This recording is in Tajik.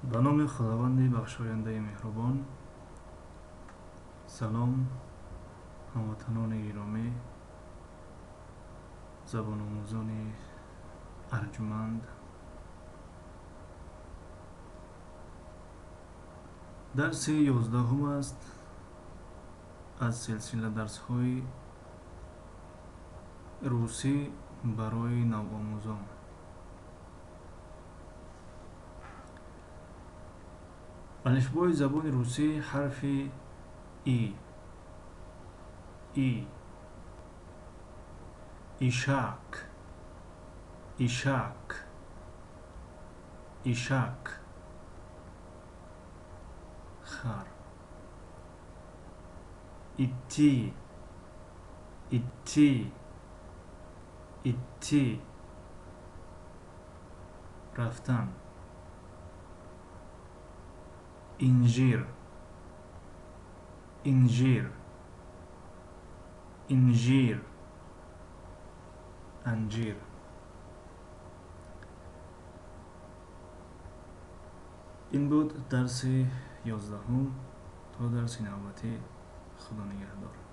Ба номи Худованди бахшояндаи меҳрубон. Салом, ҳамватанони гиромӣ, забономӯзони арҷманд. Дарси 11-ум аст аз силсила дарсҳои русӣ барои навомӯзон. Алифбои забони русӣ ҳарфи И, И, ишак, ишак, ишак, хар, идти, идти, идти, рафтан, инжир, инжир, инжир, анҷир. Ин буд дарси 11-ум. То дарси навбатӣ, Худо нигаҳдор.